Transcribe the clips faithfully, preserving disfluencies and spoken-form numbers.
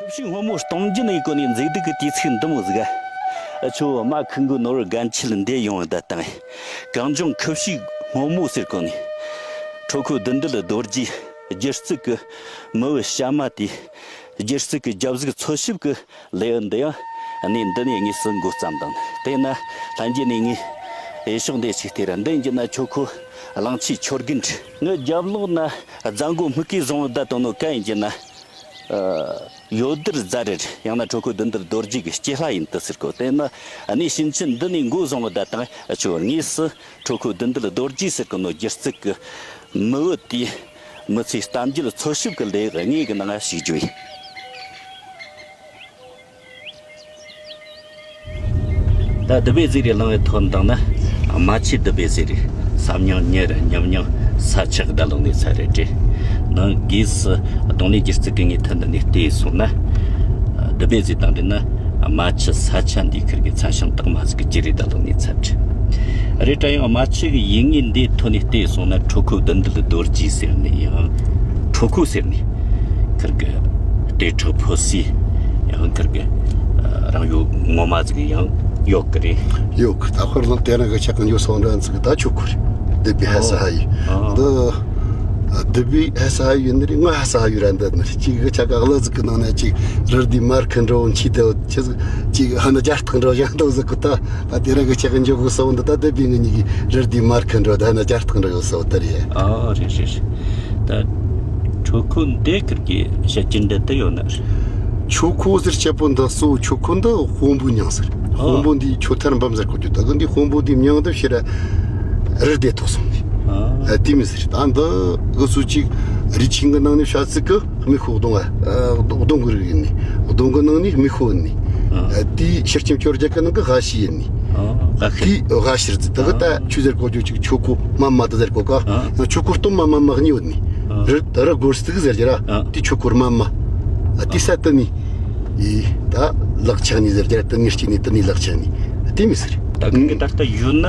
ཁུ་བྱུག་སྔོན་མོ་གཏོང་རྒྱུ་ནས་གོ་ནས་མཛེས་སྡུག་གི་དུས་ཚིགས་འདི་མོ་ཟིག་ཨ། ཁྱོད་མ་ཁུ་འགུ་ནོར་རྒན་ཆེད་འདི་ཡོང་བ་ད་དང་། གངས་ལྗོངས་ཁུ་བྱུག་སྔོན་མོ་ཟེར་གོ་ནས། ཁྲོ་ཁོ་བདུད་འདུལ་རྡོ་རྗེའི་སྒྱུ་རྩལ་གི་མི་བུ་ཞྭ་མ་དེའི་སྒྱུ་རྩལ་གི་རྒྱབ་གཟུགས་འཚོལ་ཞིབ་གི་ལེའུ་འདི་ཡང་གནས་འདི་ནས་དངོས་སུ་འགོ་བརྩམས་དང་། དེས་ན་ལྷན་རྒྱས་ནས་ངས་འོས་ཤོག་འདི་ཞིག་སྟེར་ར། འདི་ཡིན་གྱི་ན་ཁྱོད་ཁོ་གླང་ཆེན་ཁྱོད་དགེ་འདྲ། ངའི་རྒྱབ་ལོགས་ན་རྫ་མགོ་སྨུག་གིས་བཟུང་བ་ད་དོ་ནོ་གན་ཡིན་གྱི་ན། ཡོད་དར་རྫ་རེར་ཡང་ན་ཁྲོ་ཁོ་བདུད་འདུལ་རྡོ་རྗེ་གི་སྐྱེས་ལྷ་ཡིན་དུ་ཟེར་གོ། དེས་ན་གནས་ཕྱིན་ཆད་འདི་ནས་འགོ་བཟུང་བ་ད་དང་ཁྱོད་དངོས་སུ་ཁྲོ་ཁོ་བདུད་འདུལ་རྡོ་རྗེ་ཟེར་གོ་ནོ་སྒྱུ་རྩལ་གི་མི་བུ་དེའི་མི་ཚེའི་གཏམ་རྒྱུད་འཚོལ་ཞིབ་གི་ལས་དངོས་ཀྱི་ནང་ཞུགས་རྒྱུ་ཡིན། ད་བདུད་བྷེ་ཟེར་རེ་ལང་བའི་ཐོན་དང་ན། རྨ་ཆུ་བདུད་བྷེ་ཟེར་རེ་བསམ་མྱོང་ཉེ་ར་ཉམས་མྱོང་ས་ཆག་བརྡ་ལོང་ནས་ཚར་རེ་བྲེ། ནང་སྒོས་སུ་གདོང་ལེན་སྒྱུ་རྩལ་གི་ངའི་ཐད་འདི་ནས་བལྟས་སོང་ན། བདུད་བྷེ་ཟེར་དང་འདི་ན་རྨ་ཆུ་ས་ཆ་འདི་ཁུར་གི་ཚ་ཞང་སྟག་མ་ཟིག་གི་ཅི་རེ་བརྡ་ལོང་ནས་ཚར་བྲེ། རེ་ད་ཡང་རྨ་ཆུ་གི་ཡིག་ངོས་འདི་ཐོན་ནས་བལྟས་སོང་ན་ཁྲོ་ཁོ་བདུད་འདུལ་རྡོ་རྗེ་ཟེར་ནས་ཡང་ཁྲོ་ཁོ་ཟེར་ནས། ཁིར་གི་ལྟེ་ཁྲག་ཕོ་སི་ཡང་ཁིར་གི་རང་ཡོད་ངོ་མ་ཟིག་ཡང་ཡོད་གི་རེད། ཡོད་གི། ད་ཁོར་ལ་དེ་རིང་གི་ཆ་གི་འགྱོ་སོང་འདྲ་ཚིག་ད་ཆོག་གི་རེད། བདུད་བྷེ་ཧ་ས་ཧ་ཡི་འདི་བདུད་བྷེ་ཧ་ས་ཧ་ཡི་ནི་རེད། ང་ཧ་ས་ཧ་ཡི་ར་འདི་ནི་རེད། ཅིག་གི་ཆ་ག་གླུ་ཟིག་གི་ནང་ནས་ཅིག་རི་དེའི་མར་ཁུ་འགྲོ་འཆི་དེ་ཆི་ཟིག་ཅིག་ཧ་ན་རྒྱ་སྟག་འགྲོ་ཡང་དོ་ཟིག་གི་ད་ད་དེ་རིང་གི་ཆ་གི་འགྱོ་གི་སོང་འདི་ད་བདུད་བྷེ་ངི་གཉིས་གི་རི་དེའི་མར་ཁུ་འགྲོ་ད་ཧ་ན་རྒྱ་སྟག་འགྲོ་ཡོད་སོང་དེ་རེད། ཨ་རེད་རེད་རེད། ད་ཁྲོ་ཁོ་འདི་ཁིར་གི་བཤད་ཀྱི་འདི་ད་ཡོད་ན། ཁྲོ་ཁོ་ཟེར་ཆེ་པོ་འདི་གཙོ་བོ་ཁྲོ་ཁོ་འདི་དཔོན་པོའི་མྱིང་ཟེར། ཨ། དཔོན་པོ་འདི་ཁྲོ་ཐར་འབུམ་ཟེར་གོ་རྒྱུ་ད་གི་འདི་དཔོན་པོ་འདིའི་མྱིང་འདི་ཕྱིར་ར་རི་དེ་ཐོགས་སོང་ནི། ཨ། ཨ་དེ་མི་ཟེར། ད་འདི་གི་སུ་ཅིག་རི་ཆེན་གི་ནང་ནས་བཤད་ཚིག་གི་མི་ཁོ་གདོང་ཨ་གདོང་གི་རིགས་ཡིན་ནི། གདོང་གི་ནང་ནས་མི་ཁོ་ཡིན་ནི། ཨ། ཨ་དེའི་ཕྱིར་ཁྱིམ་ཁྱོད་རྒྱ་གི་ནང་གི་ཧ་ཤི་ཡིན་ནི། ཨ། ཧ་ཤི། དེའི་ཧ་ཤི་ར་ཙི་ད་གི་ད་ཨ་ཆུ་ཟེར་གོ་རྒྱུ་ཅིག་ཁྲོ་ཁོ་མ་མ་ད་ཟེར་གོ་ག་ཨ། ཁྲོ་ཁོ་སྟོད་མ་མ་མ་གཉིས་ཡོད་ནི། ཨ། རི་ད་རི་སྒོར་སྟག་ཟེར་རྒྱུ་ར། ཨ། དེ་ཁྲོ་ཁོ་མ་མ། ཨ་དེ་ས་ཏི་ནི། ཨི་ད་ལག་ཆགས་ནི་ཟེར་རྒྱུ་ར་ཏི་ནི་སྐྱིད་ནི་ཏི་ནི་ལག་ཆགས་ནི། དེ་མི་ཟེར། ད་གི་གི་ད་ལྟ་ཡོད་ན་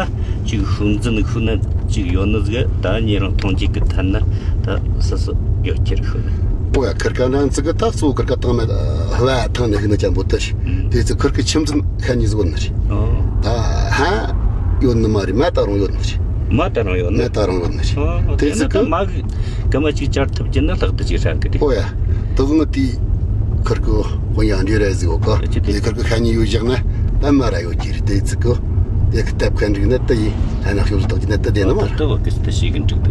ཅིག་ཤུགས་འཛིན་ཤུགས་ན་ཅིག་ཡོད་ནི་ཟིག་ད་ཉེ་རང་མཐོང་རྒྱུ་གི་ཐད་ན་ད་སོ་སོ་ཡོད་ཁྱེར་ཤུགས་ན། ཨོ་ཡ་ཁིར་ཀ་ནང་ཚིག་གི་ད་གཙོ་བོ་ཁིར་ཀ་དང་མེད་ཧ་བ་ཐང་ནི་གི་ནི་ཅན་པོ་ཏི་ཤི། ཨུམ། དེ་ཚོ་ཁིར་ཀི་ཁྱིམ་འཛིན་ཁ་ཉིས་ཟིག་ཡོད་ནི་རེད། ཨོ། ད་ཧ་ཡོད་ནི་མ་རེད། མ་ད་རུང་ཡོད་ནི་རེད། མ་ད་རུང་ཡོད་ནི། མ་ད་རུང་ཡོད་ནི་རེད། ཨོ། དེ་དེ་ཚོ་ནི་ད་གི་མ་གི་ག་མ་ཅིག་བཅར་ཐུབ་ཀྱི་ན་ལྷག་ཏུ་ཅིག་ཧྲ་གི་རེད། ཨོ་ཡ། དུ་ང་དེ་ཁིར་ཀི་དཔོན་ཡང་འདྲེ་ར་ཟིག་ཡོད་ག་ཅི་དེ་དེ་ཁིར་ཀི་ཁ་ཉིན་ཡོད་བཞག་ན་ད་མ་ར་ཡོད་ཀྱི་རེད། དེ་ཚིག་གི་དེ་གི་སྟབས་ཁ་འགྲིག་ན་ད་ཡིན། ཨ་ན་ཤོབ་ལྟག་གི་ན་ད་དེ་ན་མ་ར། ད་བ་གི་སྟ་ཤེས་གི་འགྲིག་འདུག་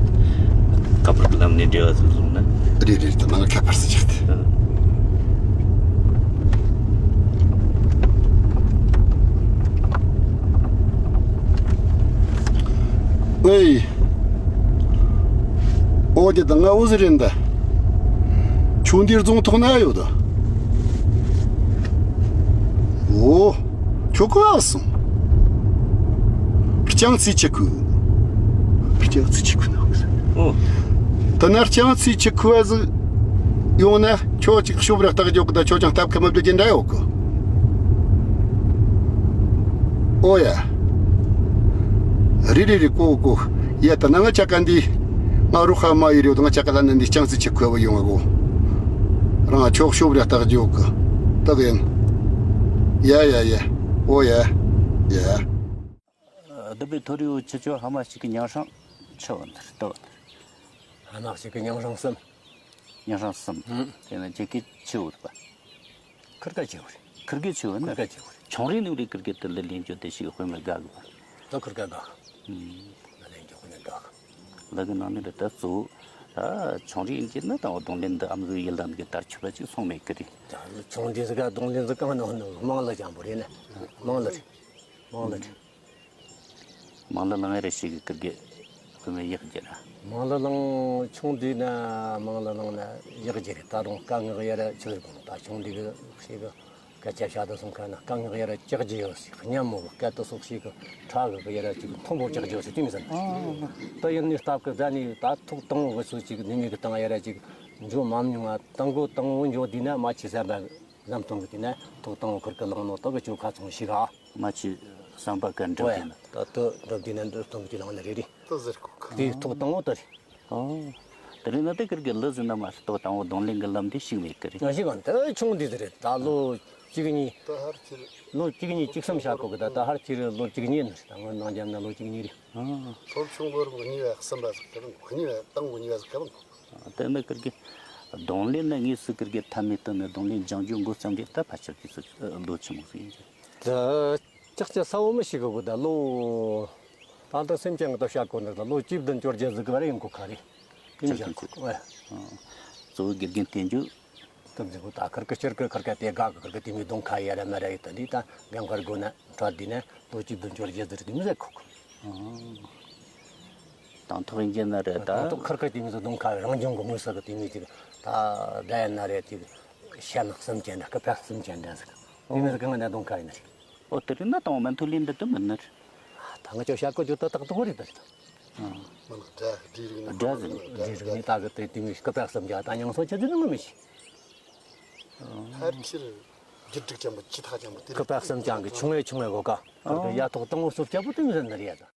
ཁ་པར་གི་ལམ་ནས་འབྲེལ་བ་ཟིག་བཟུང་ན། རེད་རེད། ད་ང་ཁ་པར་ཟིག་ཆགས་ཏེ། ཨེ། ཨོ་དེ་ད་ང་འུ་ཟི་རེད་ད། ཁྱོད་འདིར་རྫོང་ཐོག་ན་ཡོད་ད། ཨོ། ཁྱོད་ག་སོང་། ལྕང་ཚིག་ཆི་ཁུ། ལྕང་ཚིག་ཆི་ཁུ་ན། ཨོ། ད་ན་ལྕང་ཚིག་ཆི་ཁུ་བ་ཟིག་ཡོང་ན་ཁྱོད་ཅིག་ཤོབ་ར་སྟག་རྒྱོག་གི་ད་ཁྱོད་ཅང་སྟབས་ཁ་མ་བདེ་རྒྱུ་འདྲ་ཡོད་གི། ཨོ་ཡ། རེད་རེད་རེད། གོ་གོ། ཡ་ད་ན་ང་ཅག་ག་འདི་ང་རུ་ཁ་མ་ཡི་རེད། ད་ང་ཅག་ག་ད་ན་འདི་ལྕང་ཚིག་ཆི་ཁུ་བ་ཡོང་ང་གོ། རང་ཁྱོད་ཤོབ་ར་སྟག་རྒྱོག་གི་ད་གི་ཡིན། ཡ་ཡ་ཡ། ཨོ་ཡ། ཡ། བདུད་བྷེ་ཐོ་རི་བོ་ཆི་ཆོ་ཧ་མ་ཞིག་གི་མྱང་ཧྲང་ཆི་བོ་འདིར་ལྟོས། ཧ་མ་ཞིག་གི་མྱང་ཧྲང་གསུམ། མྱང་ཧྲང་གསུམ། ཨུམ། དེ་ནས་ཁྱེད་ཀྱི་ཆི་བོ་རེད་པ། ཁིར་ཀ་ཆི་བོ་རེད། ཁིར་ཀའི་ཆི་བོ་ནི། ཁིར་ཀ་ཆི་བོ་རེད། ཆུང་རིང་ནས་རེད། ཁིར་ཀའི་དེ་ལ་ལེན་རྒྱུ་དེ་ཞིག་དཔེ་མི་དགའ་གི་པ། ད་ཁིར་ཀ་དགའ་གི། ཨུམ། ལ་ལེན་རྒྱུ་དཔེ་མི་དགའ་གི། ལ་གི་ནང་ནས་རེད་ད་གཙོ་བོ། ད་ཆུང་རིང་ཡིན་གྱི་ན་ད་གདོང་ལེན་འདི་ཨ་མ་ཟིག་ཡིད་ལ་འདི་གི་དར་ཁྱབ་པ་ཅིག་སོང་མེད་གི་རེད། ད་ཆུང་རིང་ཟིག་ག་གདོང་ལེན་ཟིག་གང་ནང་ནང་དམངས་གླུ་ཅན་པོ་རེད་ན། དམངས་གླུ་རེད། དམངས་གླུ་རེད། དམངས་གླུ་བླངས་ཡ་ར་ཞིག་གི་ཀིར་གི་དཔེ་མེད་ཡག་རྒྱུ་ར། དམངས་གླུ་བླངས་ཆུང་དུས་ན་དམངས་གླུ་བླངས་ན་ཡག་རྒྱུ་རེད། ད་རུང་སྐད་ངག་ཡ་ར་ཆི་ཟིག་དགོངས། ད་ཆུང་དུས་གི་ཞིག་གི་སྐད་ཆ་བཤད་དུ་སོང་ཁ་ན་སྐད་ངག་ཡ་ར་ལྕགས་རྒྱུ་ཡོད་སྲིད། སྙན་མོ་གི་སྐད་དུ་སོགས་ཞིག་གི་ཁྲ་གི་གི་ཡ་ར་ཅིག་མཐོན་པོ་ལྕགས་རྒྱུ་ཡོད་སྲིད། དེ་མི་ཟིན་ད་ཡིན་ནི་སྟབས་གི་ད་ནི་ད་ཐོག་དང་བོ་གི་སུ་ཅིག་ནུས་མེད་གི་སྟེང་ཡ་ར་ཅིག་འཇོག་མ་མྱོང་ང་། དང་གོ་དང་བོ་འཇོག་དུས་ན་མ་ཆི་ཟན་པ། ལམ་སྟོན་གི་དེ་ནས་ཐོག་དང་བོ་ཁུར་གི་ལངས་ནོ་ད་གི་ཅོ་ཁ་ཚོང་ཞིག་ཨ། མ་ཆི་བསམ་པ་གན་འགྲུབ་དེ་ན། ད་དུ་འགྲུབ་དེ་ན་འགྲུབ་སྟོན་གི་དེ་ལངས་ན་རེ་རེ། ད་ཟེར་གོ་གི། དེ་ཐོག་དང་བོ་ད་རེ། ཨོ། ད་ རེད་ན་དེ་ཁིར་གི་ལི་ཟིན་ན་མ་གཏོགས་དང་པོ་རྡུང་ལེན་གི་ལམ་དེ་ཞིག་མེད་གི་རེད། ང་ཞིག་གང་དེ་ཆུང་དུས་དེ་རེད། ད་ལོ་གཅིག་གཉིས། ད་ཧར་ཁྱེར། ལོ་གཅིག་གཉིས་གཅིག་གསུམ་བྱ་དགོས་གི། ད་ད་ཧར་ཁྱེར་ལོ་གཅིག་གཉིས་ནི་རེད། ད་ང་ནང་རྒྱབ་ན་ལོ་གཅིག་གཉིས་རེད། ཨ། ལོ་ཆུང་ལོ་རིམ་གཉིས་པ་གསུམ་པ་ཟིག་གི་རིང་གཉིས་པ་དང་པོ་གཉིས་པ་ཟིག་གི་རིང་། དེ་ནི་ཁིར་གི་རྡུང་ལེན་ནི་དངོས་སུ་ཁིར་གི་ཐབས་མེད་དུ་ནི་རྡུང་ལེན་སྦྱང་རྒྱུ་འགོ་བརྩམས་རྒྱུ་ད་ཕལ་ཆེར་གི་ཚོད་ལོ་ཆི་མོ་ཟིག་ཡིན་གི། ད་ཅག་ཅག་ས་བོ་མི་ཞིག་གི་གོ། ད་ལོ་ད་ལྟ་སེམས་ཅན་གི་ད་བྱ་གོ་ནི་ད་ལོ་བཅུ་བདུན་བཅོ་བརྒྱད་ཟིག་གི་བར་ཡིན་གོ་ཁ་རེད། དེ་མི་བྱ་གོ་གི། ཨ། གཙོ་བོ་དགེ་རྒན་བསྟེན་རྒྱུ། དེ་མི་ཟེར་གོ། ད་ཁིར་གི་སྤྱིར་གི་ཁིར་ག་དེ་དགའ་གི། ཁིར་གི་དེ་མི་རྡུང་ཁ་ཡ་ར་མ་ར་ཡི། ད་འདི་ད་རྒན་ཁར་དགོས་ན་ཁྲ་དེ་ནས་ལོ་བཅུ་བདུན་བཅོ་བརྒྱད་ཟིག་རེད། དེ་མི་ཟེར་གོ་གི། ཨ། དང་ཐོག་ཡིན་གྱི་ན་རེད་ད། དང་ཐོག་ཁིར་ཁིར་དེ་མི་ཚོ་གདོང་ཁ་རང་བྱུང་གི་མི་ཟེར་གི། དེ་མི་ཅིག་ད་རྒྱ་ཡན་ན་རེད། ཅིག་ཤ་ནག་གསུམ་ཅན་འདྲ། སྐུ་ཕྲ་གསུམ་ཅན་འདྲ་ཟེར་གི། དེ་མི་ཚོ་གང་ན་གདོང་ཁ་ཡིན་ན་རེད། ཨོ་དེ་རིང་ན་དང་མན་ཐུ་ལེན་འདི་དུ་མིན་ནི་རེད། ད་ང་ཅོ་ཤ་ཀོ་ཅོ་ད་ཏག་ཏག་རེད་ད་རེད། ཨ། མིན་སྒྲ་སྒྲའི་རིགས་ནི་སྒྲ་ཟིན། སྒྲའི་རིགས་ནི་ད་གི་དེ་དེ་མི་སྐུ་ཕྲ་གསུམ་ཅན་ད་ཉང་སོ་ཆ་ཟིན་མི་མི་ཤེས། ཧར་ཁྱེར་རྒྱུ་དྲུག་ཅན་པོ་ཅི་ཐག་ཅན་པོ་དེ་རེད། སྐུ་ཕྲ་གསུམ་ཅན་གི་ཆུང་ངེ་ཆུང་ངེ་གོ་ག། ཨ། ཡ་ཐོག་དང་པོ་སོབ་སྐྱ་པོ་དེ་མི་ཟིན་ནི་རེད་ད།